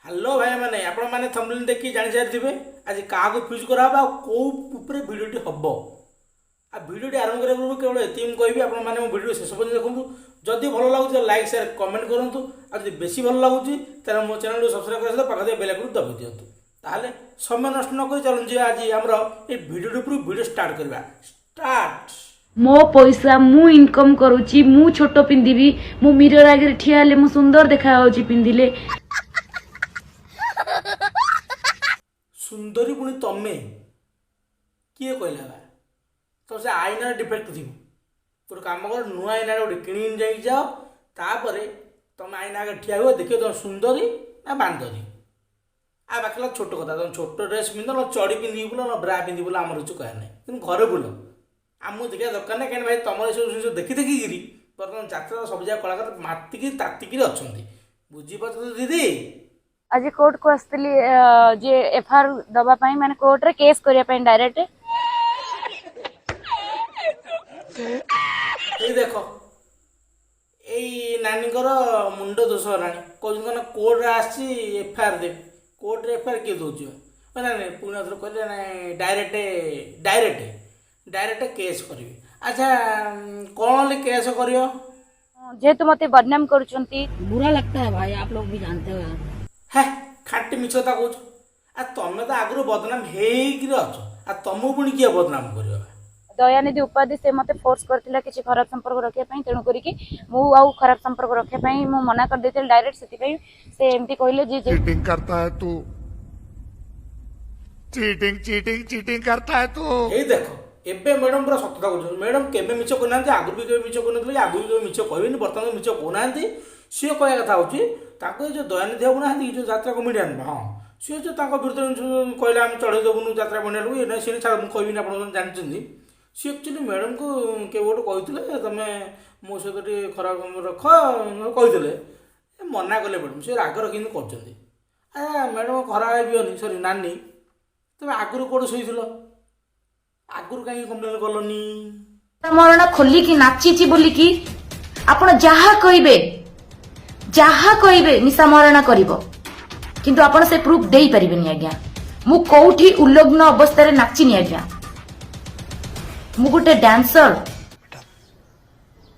Hello ଭାଇମାନେ, ଆପଣମାନେ thumbnail ଦେଖି ଜାଣିସାରିଥିବେ ଆଜି କାହାକୁ ଫ୍ୟୁଜ୍ କରାହେବ ଆଉ କେଉଁ ଉପରେ ଭିଡ଼ିଓଟି ହେବ। ଆଉ ଭିଡ଼ିଓଟି ଆରମ୍ଭ କରିବା ପୂର୍ବରୁ କେବଳ ଏତିକି ମୁଁ କହିବି, ଆପଣମାନେ ମୋ ଭିଡ଼ିଓ ଶେଷ ପର୍ଯ୍ୟନ୍ତ ଦେଖନ୍ତୁ। ଯଦି ଭଲ ଲାଗୁଛି, ଲାଇକ୍, ସେୟାର, କମେଣ୍ଟ କରନ୍ତୁ। ଆଉ ଯଦି ବେଶୀ ଭଲ ଲାଗୁଛି, ତାହେଲେ ମୋ ଚ୍ୟାନେଲକୁ ସବସ୍କ୍ରାଇବ୍ କରିବା ସହିତ ପାଖରେ ଥିବା ବେଲ୍ ଆଇକନ୍କୁ ଦବାଇ ଦିଅନ୍ତୁ। ତାହେଲେ ସମୟ ନଷ୍ଟ ନ କରି ଚାଲନ୍ତୁ ଯିବା, ଆଜି ଆମର ଏଇ ଭିଡ଼ିଓଟି ଉପରୁ ଭିଡ଼ିଓ ଷ୍ଟାର୍ଟ କରିବା। ଷ୍ଟାର୍ଟ। ମୋ ପଇସା ମୁଁ ଇନକମ୍ କରୁଛି, ମୁଁ ଛୋଟ ପିନ୍ଧିବି। ମୁଁ ମିରର ଆଗରେ ଠିଆ ହେଲେ ମୁଁ ସୁନ୍ଦର ଦେଖାଯାଉଛି ପିନ୍ଧିଲେ। ସୁନ୍ଦରୀ ପୁଣି ତମେ? କିଏ କହିଲା ବା? ତ ସେ ଆଇନାର ଡିଫେକ୍ଟ ଥିବ। ଗୋଟେ କାମ କର, ନୂଆ ଆଇନାରେ ଗୋଟେ କିଣିକି ଯାଇକି ଯାଅ, ତାପରେ ତମେ ଆଇନା ଆଗରେ ଠିଆ ହୁଅ, ଦେଖିବ ତମେ ସୁନ୍ଦରୀ ନା ବାନ୍ଦରୀ। ଆଉ ବାକି ହେଲା ଛୋଟ କଥା, ତମେ ଛୋଟ ଡ୍ରେସ୍ ପିନ୍ଧ ନ ଚଡ଼ି ପିନ୍ଧିକି ବୁଲ ନ ବ୍ରା ପିନ୍ଧି ବୁଲ, ଆମର କିଛି କହିବାର ନାହିଁ। କିନ୍ତୁ ଘରେ ବୁଲ, ଆମକୁ ଦେଖିବା ଦରକାର ନାହିଁ। କାହିଁକି ଭାଇ, ତମର ଏସବୁ ଜିନିଷ ଦେଖି ଦେଖିକିରି ବର୍ତ୍ତମାନ ଯାତ୍ରାର ସବୁ ଯାକ କଳାକାର ମାତିକି ତାତିକିରି ଅଛନ୍ତି। ବୁଝିପାରୁଛ ତ ଦିଦି? ଆଜି କୋର୍ଟକୁ ଆସିଥିଲି ଯେ ଏଫଆଇଆର ଦବା ପାଇଁ, ମାନେ କୋର୍ଟରେ କେସ୍ କରିବା ପାଇଁ ଡାଇରେକ୍ଟ। ଏଇ ଦେଖ, ଏଇ ନାନୀଙ୍କର ମୁଣ୍ଡ ଦୋଷ ହେଲାଣି। କହୁଛନ୍ତି କ'ଣ, କୋର୍ଟରେ ଆସିଛି ଏଫଆଇଆର ଦେବି। କୋର୍ଟରେ ଏଫଆଇଆର କିଏ ଦେଉଛି? ନାଇଁ ନାଇଁ, ପୁଣି ଆଉଥରେ କହିଲେ ନାଇଁ, ଡାଇରେକ୍ଟ ଡାଇରେକ୍ଟ ଡାଇରେକ୍ଟ କେସ୍ କରିବି। ଆଚ୍ଛା, କ'ଣ ହେଲେ କେସ୍ କରିବ? ଯେହେତୁ ମତେ ବଦନାମ କରୁଛନ୍ତି। बुरा लगता है भाई, आप लोग भी जानते हो यार। ହେ, ଖାଣ୍ଟି ମିଛ କଥା କହୁଛ। ଆଉ ତମେ ତ ଆଗରୁ ବଦନାମ ହେଇକିରି ଅଛ, ଆଉ ତମକୁ ପୁଣି କିଏ ବଦନାମ କରିବ ବା? ଦୟାନିଧି ଉପାଧି ସେ ମତେ ଫୋର୍ସ କରିଥିଲା କିଛି ଖରାପ ସମ୍ପର୍କ ରଖିବା ପାଇଁ। ତେଣୁ କରିକି ମୁଁ ଆଉ ଖରାପ ସମ୍ପର୍କ ରଖିବା ପାଇଁ ମୁଁ ମନା କରିଦେଇଥିଲି ଡାଇରେକ୍ଟ। ସେଥିପାଇଁ ସେ ଏମିତି କହିଲେ ଯେ चीटिंग करता है तू, चीटिंग चीटिंग चीटिंग करता है तू। ଏଇ ଦେଖ, ଏବେ ମ୍ୟାଡ଼ାମ୍ ପୁରା ସତ କଥା କହୁଛନ୍ତି। ମ୍ୟାଡ଼ାମ୍ କେବେ ମିଛ କହୁନାହାନ୍ତି, ଆଗରୁ ବି କେବେ ମିଛ କହୁନଥିଲେ, ଆଗରୁ ବି କେବେ ମିଛ କହିବେନି, ବର୍ତ୍ତମାନ ମିଛ କହୁନାହାନ୍ତି। ସିଏ କହିବା କଥା ହେଉଛି, ତାଙ୍କୁ ଏ ଯେଉଁ ଦୟାନିଧି ବାବୁ ନାହାନ୍ତି କି, ଯେଉଁ ଯାତ୍ରା କମିଡ଼ିଆନ୍, ହଁ, ସିଏ ଯେଉଁ ତାଙ୍କ ବିରୁଦ୍ଧରେ କହିଲେ ଆମେ ଚଢ଼େଇ ଦେବୁନୁ ଯାତ୍ରା କମିଡ଼ିଆନକୁ, ଇଏ ନାହିଁ ସିଏ, ଛାଡ଼, ମୁଁ କହିବିନି, ଆପଣ ଜାଣିଛନ୍ତି। ସିଏ ଆକ୍ଚୁଆଲି ମ୍ୟାଡ଼ାମ୍କୁ କେବେ ଗୋଟେ କହିଥିଲେ, ତମେ ମୋ ସହିତ ଟିକେ ଖରାପ ରଖ କହିଥିଲେ, ମନା କଲେ ମ୍ୟାଡ଼ାମ୍। ସେ ରାଗ ରଖିକି କରୁଛନ୍ତି। ଆ ମ୍ୟାଡ଼ାମ୍, ଖରାପ ଭାବିବନି, ସରି ନାନୀ, ତମେ ଆଗରୁ କେଉଁଠି ଶୋଇଥିଲ? ଆଗରୁ କାହିଁକି କମ୍ପ୍ଲେନ୍ କଲନି? ମରଣ ଖୋଲିକି ନାଚିଛି ବୋଲିକି ଆପଣ ଯାହା କହିବେ, ଯାହା କହିବେ, ନିଶା ମହାରଣା କରିବ, କିନ୍ତୁ ଆପଣ ସେ ପ୍ରୁଫ୍ ଦେଇପାରିବେନି ଆଜ୍ଞା। ମୁଁ କୋଉଠି ଉଲଗ୍ନ ଅବସ୍ଥାରେ ନାଚିନି ଆଜ୍ଞା। ମୁଁ ଗୋଟେ ଡ୍ୟାନ୍ସର।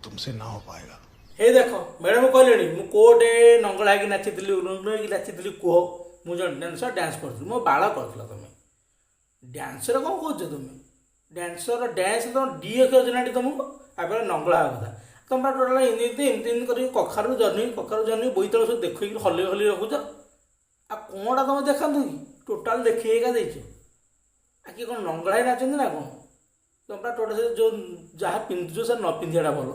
तुमसे ना हो पाएगा। ହେଇ ଦେଖ, ମ୍ୟାଡ଼ାମ୍ କହିଲେଣି ମୁଁ କୋଉଟେ ନଙ୍ଗଳା ହେଇକି ନାଚିଥିଲି, ଉଲଗ୍ନ ହେଇକି ନାଚିଥିଲି କୁହ? ମୁଁ ଜଣେ ଡ୍ୟାନ୍ସର, ଡ୍ୟାନ୍ସ କରୁଥିଲି, ମୋ ବାଳ କରିଥିଲ ତମେ। ଡ୍ୟାନ୍ସର କ'ଣ କହୁଛ ତମେ? ଡ୍ୟାନ୍ସର ଡ୍ୟାନ୍ସ ତମ ଡି ଅକ୍ଷର ଜଣାଟି ତମକୁ। ତାପରେ ନଙ୍ଗଳା ହେବା କଥା, ତମେ ପା ଟୋଟାଲ ଏମିତି ଏମିତି ଏମିତି ଏମିତି କରିକି କଖାରୁ ଜହ୍ନି, କଖାରୁ ଜହ୍ନି ବୋଇତାଳୁ ସବୁ ଦେଖେଇକି ହଲେଇ ହଲେଇ ରଖୁଛ। ଆଉ କ'ଣଟା ତମେ ଦେଖାନ୍ତୁ କି? ଟୋଟାଲ ଦେଖେଇ ଏକା ଦେଇଛ। ଆଉ କିଏ କ'ଣ ନଙ୍ଗଳା ହେଇ ନାଚନ୍ତି ନା କ'ଣ? ତମେ ପା ଟୋଟାଲ ସେ ଯେଉଁ ଯାହା ପିନ୍ଧୁଛ ସେ ନ ପିନ୍ଧିବାଟା ଭଲ।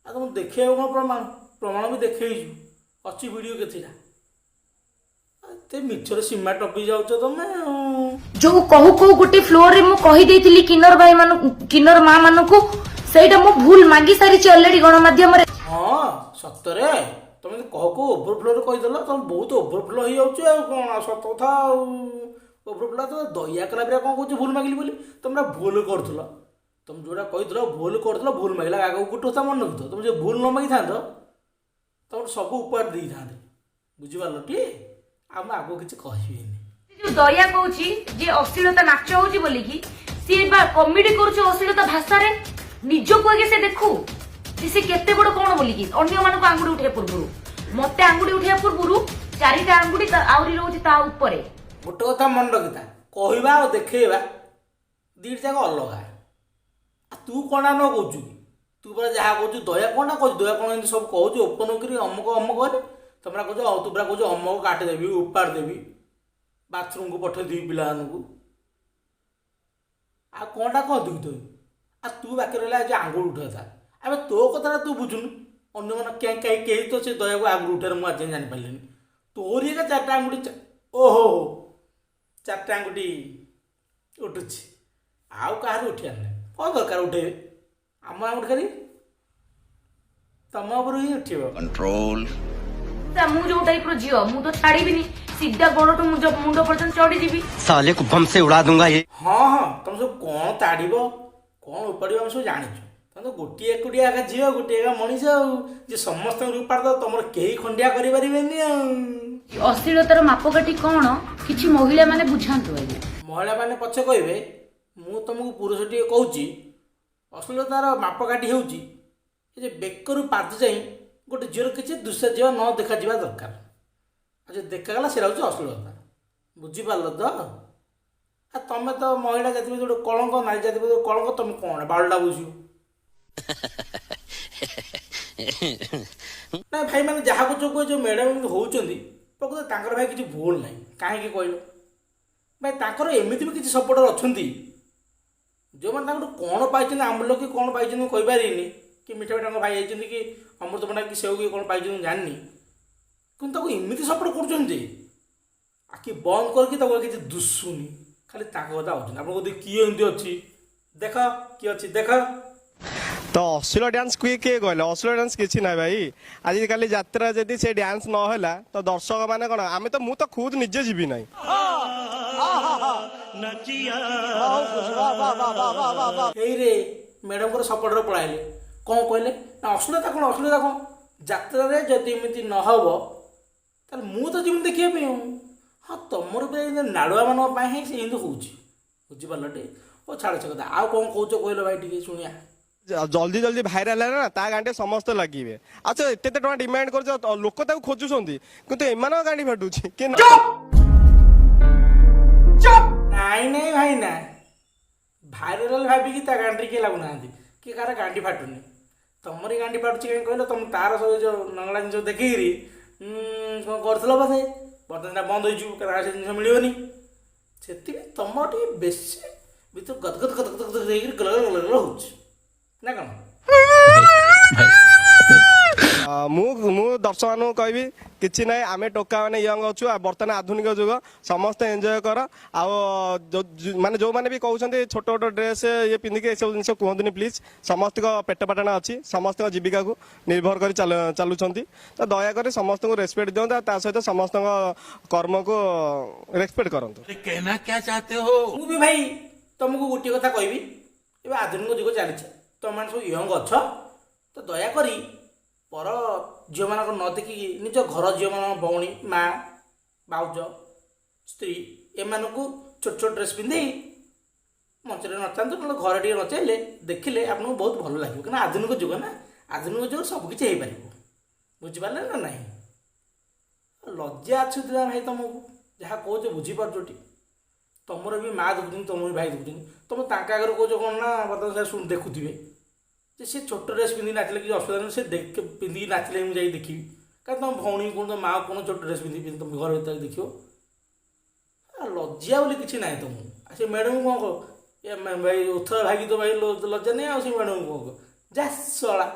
ଆଉ ତମକୁ ଦେଖେଇବାକୁ କ'ଣ ପ୍ରମାଣ? ପ୍ରମାଣ ବି ଦେଖେଇଛୁ, ଅଛି ଭିଡ଼ିଓ କେତେଟା। ଏତେ ମିଛରେ ସୀମା ଟପି ଯାଉଛ ତମେ ଆଉ। ଯୋଉ କହୁ କହୁ ଗୋଟେ ଫ୍ଲୋରରେ ମୁଁ କହିଦେଇଥିଲି କିନ୍ନର ଭାଇ ମାନଙ୍କୁ, କିନ୍ନର ମା ମାନଙ୍କୁ, ସେଇଟା ମୁଁ ଭୁଲ ମାଗି ସାରିଛି ଅଲରେଡି ଗଣମାଧ୍ୟମରେ। ହଁ, ସତରେ ତମେ କହ କହୁ ଓଭରଫ୍ଲୋରେ କହିଦେଲ। ତମେ ବହୁତ ଓଭରଫ୍ଲୋ ହେଇଯାଉଛି। ଆଉ କ'ଣ, ଆଉ ସତ କଥା ଆଉ ଓଭରଫ୍ଲୋ ତ ଦୟା କଲା ପରେ କ'ଣ କହୁଛ ଭୁଲ ମାଗିଲି ବୋଲି? ତମେ ପରା ଭୁଲ କରୁଥିଲ। ତମେ ଯୋଉଟା କହିଥିଲ ଭୁଲ କରୁଥିଲ, ଭୁଲ ମାଗିଲା। ଆଗକୁ ଗୋଟେ କଥା ମନେ ରଖିଥିବ, ତମେ ଯଦି ଭୁଲ ନ ମାଗିଥାନ୍ତ, ତମର ସବୁ ଉପହାର ଦେଇଥାନ୍ତେ। ବୁଝିପାରିଲ ଟି? ଆଉ ମୁଁ ଆଗକୁ କିଛି କହିବିନି। ଯୋଉ ଦୟା କହୁଛି ଯେ ଅଶ୍ଳୀଳତା ନାଚ ହଉଛି ବୋଲିକି, ସିଏ ବା କମେଡି କରୁଛି ଅଶ୍ଳୀଳତା ଭାଷାରେ। ନିଜକୁ ଆଗେ ସେ ଦେଖୁ ଯେ ସେ କେତେ ବଡ କଣ ବୋଲିକି। ଅନ୍ୟମାନଙ୍କୁ ଆଙ୍ଗୁଠି ଉଠେଇବା ପୂର୍ବରୁ, ମତେ ଆଙ୍ଗୁଠି ଉଠେଇବା ପୂର୍ବରୁ ଚାରିଟା ଆଙ୍ଗୁଠି ଆହୁରି ରହୁଛି ତା ଉପରେ। ଗୋଟେ କଥା ମନେ ରଖିଥା, କହିବା ଆଉ ଦେଖେଇବା ଦୁଇଟା ଯାକ ଅଲଗା। ଆଉ ତୁ କ'ଣଟା ନ କହୁଛୁ କି? ତୁ ପରା ଯାହା କହୁଛୁ, ଦୟା କ'ଣଟା କହୁଛୁ? ଦୟା କ'ଣ ଏମିତି ସବୁ କହୁଛୁ ଓପନ କରି ଅମକ ଅମକ କରି? ତମେ ପରା କହୁଛ, ତୁ ପରା କହୁଛୁ ଅମକ କାଟିଦେବି, ଉପାଡ଼ି ଦେବି, ବାଥରୁମକୁ ପଠେଇଦେବି ପିଲାମାନଙ୍କୁ। ଆଉ କ'ଣଟା କହନ୍ତୁ କି ତୁ? ଆଉ ତୁ ବାକି ରହିଲା ଯେ ଆଙ୍ଗୁଳି ଉଠେଇଥା। ଆବେ, ତୋ କଥାଟା ତୁ ବୁଝୁନୁ, ଅନ୍ୟମାନେ କାହିଁ କେହି ତ ସେ ଦୟାକୁ ଆଙ୍ଗୁଳି ଉଠେଇବାର ମୁଁ ଆଜି ଯାଏଁ ଜାଣିପାରିଲିନି। ତୋରି ଏକା ଚାରିଟା ଆଙ୍ଗୁଠି, ଓହୋ ହୋ, ଚାରିଟା ଆଙ୍ଗୁଠି ଉଠୁଛି, ଆଉ କାହାର ଉଠିବାର ନାହିଁ। କ'ଣ ଦରକାର ଉଠେଇବେ? ଆମ ଆଙ୍ଗୁଠି ଖାଲି ତମ ଉପରୁ ହିଁ ଉଠିବ। कंट्रोल। ମୁଁ ଯୋଉ ଟାଇପର ଝିଅ, ମୁଁ ତ ଛାଡିବିନି, ସିଧା ଗୋଡଠୁ ମୁଣ୍ଡ ମୁଣ୍ଡ ପର୍ଯ୍ୟନ୍ତ ଚଢିଯିବି। साले को बम से उड़ा दूंगा ये। ହଁ, ତମେ ସବୁ କ'ଣ ତାଡ଼ିବ, କ'ଣ ଉପାଡ଼ିବ, ଆମେ ସବୁ ଜାଣିଛୁ। ତମେ ତ ଗୋଟିଏ ଏକୁଟିଆ ଏକା ଝିଅ, ଗୋଟିଏ ଏକା ମଣିଷ, ଆଉ ଯେ ସମସ୍ତଙ୍କୁ ଉପାଡ଼ି ଦବ, ତମର କେହି ଖଣ୍ଡିଆ କରିପାରିବେନି ଆଉ। ଅଶ୍ଳୀଳତାର ମାପକାଠି କ'ଣ କିଛି ମହିଳାମାନେ ବୁଝାନ୍ତୁ ଆଜ୍ଞା। ମହିଳାମାନେ ପଛେ କହିବେ, ମୁଁ ତୁମକୁ ପୁରୁଷ ଟିକେ କହୁଛି, ଅଶ୍ଳୀଳତାର ମାପକାଠି ହେଉଛି ଏ ଯେ ବେକରୁ ପାଦ ଯାଇ ଗୋଟେ ଝିଅର କିଛି ଦୁଃସାଯିବା ନ ଦେଖାଯିବା ଦରକାର। ଆଉ ଯଦି ଦେଖାଗଲା, ସେଇଟା ହେଉଛି ଅଶ୍ଳୀଳତା। ବୁଝିପାରିଲ ତ? ଆଉ ତମେ ତ ମହିଳା ଜାତି ପ୍ରତି ଗୋଟେ କଳଙ୍କ, ନାରୀ ଜାତି ପ୍ରତି ଗୋଟେ କଳଙ୍କ। ତମେ କ'ଣ ବାଳଟା ବୁଝିବ ନା? ଭାଇମାନେ, ଯାହାକୁ ଯୋଉ ଯେଉଁ ମ୍ୟାଡ଼ାମ୍ ଏମିତି ହେଉଛନ୍ତି, ପ୍ରକୃତରେ ତାଙ୍କର ଭାଇ କିଛି ଭୁଲ ନାହିଁ। କାହିଁକି କହିଲ ଭାଇ? ତାଙ୍କର ଏମିତି ବି କିଛି ସପୋର୍ଟର ଅଛନ୍ତି, ଯେଉଁମାନେ ତାଙ୍କଠୁ କ'ଣ ପାଇଛନ୍ତି, ଆମ୍ବୁଲ କି କ'ଣ ପାଇଛନ୍ତି ମୁଁ କହିପାରିବିନି, କି ମିଠା ମିଠା ତାଙ୍କ ଭାଇ ହେଇଛନ୍ତି କି ଅମୃତଭଣ୍ଡା କି ସେଉ କି କ'ଣ ପାଇଛନ୍ତି ମୁଁ ଜାଣିନି। କିନ୍ତୁ ତାକୁ ଏମିତି ସପୋର୍ଟ କରୁଛନ୍ତି ଯେ ଆଖି ବନ୍ଦ କରିକି ତାକୁ ଆଉ କିଛି ଦୁଶୁନି, ଖାଲି ତାଙ୍କ କଥା ହେଉଛନ୍ତି। ଆପଣ କହୁଛନ୍ତି କିଏ ଏମିତି ଅଛି? ଦେଖ କିଏ ଅଛି ଦେଖ। ତ ଅଶ୍ଳୀଳ ଡ୍ୟାନ୍ସ କିଏ କିଏ କହିଲେ? ଅଶ୍ଳୀଳ ଡ୍ୟାନ୍ସ କିଛି ନାହିଁ ଭାଇ। ଆଜିକାଲି ଯାତ୍ରା ଯଦି ସେ ଡ୍ୟାନ୍ସ ନ ହେଲା, ତ ଦର୍ଶକ ମାନେ କ'ଣ, ଆମେ ତ, ମୁଁ ତ ଖୁଦ ନିଜେ ଯିବି ନାହିଁ। ଏଇରେ ମ୍ୟାଡ଼ାମଙ୍କର ସପୋର୍ଟରେ ପଳାଇଲେ। କ'ଣ କହିଲେ ନା, ଅଶ୍ଳୀଳତା କ'ଣ, ଅଶ୍ଳୀଳତା କ'ଣ? ଯାତ୍ରାରେ ଯଦି ଏମିତି ନ ହେବ, ତାହେଲେ ମୁଁ ତ ଯିବିନି ଦେଖିବା ପାଇଁ। ଆଉ ହଁ, ତମର ବି ଏମିତି ନାଳୁଆମାନଙ୍କ ପାଇଁ ହିଁ ସେ ଏମିତି ହେଉଛି। ବୁଝିପାରିଲ ଟି? ଓ ଛାଡ଼ ସେ କଥା, ଆଉ କ'ଣ କହୁଛ କହିଲ ଭାଇ, ଟିକେ ଶୁଣିବା। ଜଲ୍ଦି ଜଲ୍ଦି ଭାଇରାଲ ହେଲା ନା, ତା ଗାଣ୍ଡିରେ ସମସ୍ତେ ଲାଗିବେ। ଆଚ୍ଛା, ଏତେ ଏତେ ଟଙ୍କା ଡିମାଣ୍ଡ କରୁଛ, ଲୋକ ତାକୁ ଖୋଜୁଛନ୍ତି, କିନ୍ତୁ ଏମାନଙ୍କ ଗାଣ୍ଡି ଫାଟୁଛି କି? ନାଇଁ ନାଇଁ ଭାଇ ନା, ଭାଇରାଲ ଭାବିକି ତା ଗାଣ୍ଡିରେ କିଏ ଲାଗୁନାହାନ୍ତି କି କାହାର ଗାଣ୍ଡି ଫାଟୁନି। ତମରି ଗାଣ୍ଡି ଫାଟୁଛି। କାହିଁ କହିଲ? ତମ ତାର ସବୁ ଯୋଉ ନଙ୍ଗଳା ଜିନିଷ ଦେଖିକିରି କ'ଣ କରୁଥିଲ ବୋଧେ। ବର୍ତ୍ତମାନ ସେଟା ବନ୍ଦ ହେଇଯିବ, କାରଣ ସେ ଜିନିଷ ମିଳିବନି। ସେଥିପାଇଁ ତମର ଟିକେ ବେଶୀ ଭିତରୁ ଗଦଗଦ ଗଦଗଦ ଗଦଗଦ ହେଇକିରି ଗଲ ଗଲ ଗଲ ହେଉଛି ନା କ'ଣ? ମୁଁ ଦର୍ଶକମାନଙ୍କୁ କହିବି, କିଛି ନାହିଁ, ଆମେ ଟୋକା ମାନେ ୟଙ୍ଗ ଅଛୁ ଆଉ ବର୍ତ୍ତମାନ ଆଧୁନିକ ଯୁଗ, ସମସ୍ତେ ଏନ୍ଜୟ କର। ଆଉ ମାନେ ଯୋଉମାନେ ବି କହୁଛନ୍ତି ଛୋଟ ଛୋଟ ଡ୍ରେସ୍ ଇଏ ପିନ୍ଧିକି, ଏସବୁ ଜିନିଷ କୁହନ୍ତୁନି ପ୍ଲିଜ୍। ସମସ୍ତଙ୍କ ପେଟ ପାଟଣା ଅଛି, ସମସ୍ତଙ୍କ ଜୀବିକାକୁ ନିର୍ଭର କରି ଚାଲୁଛନ୍ତି। ତ ଦୟାକରି ସମସ୍ତଙ୍କୁ ରେସପେକ୍ଟ ଦିଅନ୍ତୁ ଆଉ ତା ସହିତ ସମସ୍ତଙ୍କ କର୍ମକୁ ରେସପେକ୍ଟ କରନ୍ତୁ। कहना क्या चाहते हो? ମୁଁ ବି ଭାଇ ତମକୁ ଗୋଟିଏ କଥା କହିବି, ଏବେ ଆଧୁନିକ ଯୁଗ ଚାଲିଛି, ତମେମାନେ ସବୁ ୟଙ୍ଗ ଅଛ, ତ ଦୟାକରି ପର ଝିଅମାନଙ୍କ ନ ଦେଖିକି ନିଜ ଘର ଝିଅମାନଙ୍କ, ଭଉଣୀ, ମା, ଭାଉଜ, ସ୍ତ୍ରୀ, ଏମାନଙ୍କୁ ଛୋଟ ଛୋଟ ଡ୍ରେସ୍ ପିନ୍ଧେଇ ମଞ୍ଚରେ ନଚାନ୍ତୁ, ନହେଲେ ଘରେ ଟିକେ ନଚେଇଲେ ଦେଖିଲେ ଆପଣଙ୍କୁ ବହୁତ ଭଲ ଲାଗିବ। କାରଣ ଆଧୁନିକ ଯୁଗ ନା, ଆଧୁନିକ ଯୁଗରେ ସବୁ କିଛି ହେଇପାରିବ। ବୁଝିପାରିଲେ ନା ନାହିଁ? ଲଜ୍ଜା ଆସୁଥିଲା ଭାଇ ତମକୁ? ଯାହା କହୁଛ ବୁଝିପାରୁଛ ଟି? ତମର ବି ମା ଦେଖୁଛନ୍ତି, ତମର ବି ଭାଇ ଦେଖୁଛନ୍ତି। ତମେ ତାଙ୍କ ଆଗରେ କହୁଛ କ'ଣ ନା, ବର୍ତ୍ତମାନ ସେ ଶୁଣି ଦେଖୁଥିବେ ଯେ ସେ ଛୋଟ ଡ୍ରେସ୍ ପିନ୍ଧିକି ନାଚିଲେ କିଛି ଅସୁବିଧା ନାହିଁ, ସେ ଦେଖ ପିନ୍ଧିକି ନାଚିଲେ ମୁଁ ଯାଇକି ଦେଖିବି। କାରଣ ତମ ଭଉଣୀ କ'ଣ, ତମ ମା କ'ଣ ଛୋଟ ଡ୍ରେସ୍ ପିନ୍ଧିକି ପିନ୍ଧି ତମ ଘର ଭିତରେ ଦେଖିବ? ଲଜ୍ଜା ବୋଲି କିଛି ନାହିଁ ତମକୁ। ଆଉ ସେ ମ୍ୟାଡ଼ାମକୁ କ'ଣ କହ ଏ ଭାଇ, ଉଥର ଭାଇକି ତ ଭାଇ ଲଜ୍ଜା ନାହିଁ, ଆଉ ସେ ମ୍ୟାଡ଼ାମକୁ କ'ଣ କହ? ଯା ଶଳା।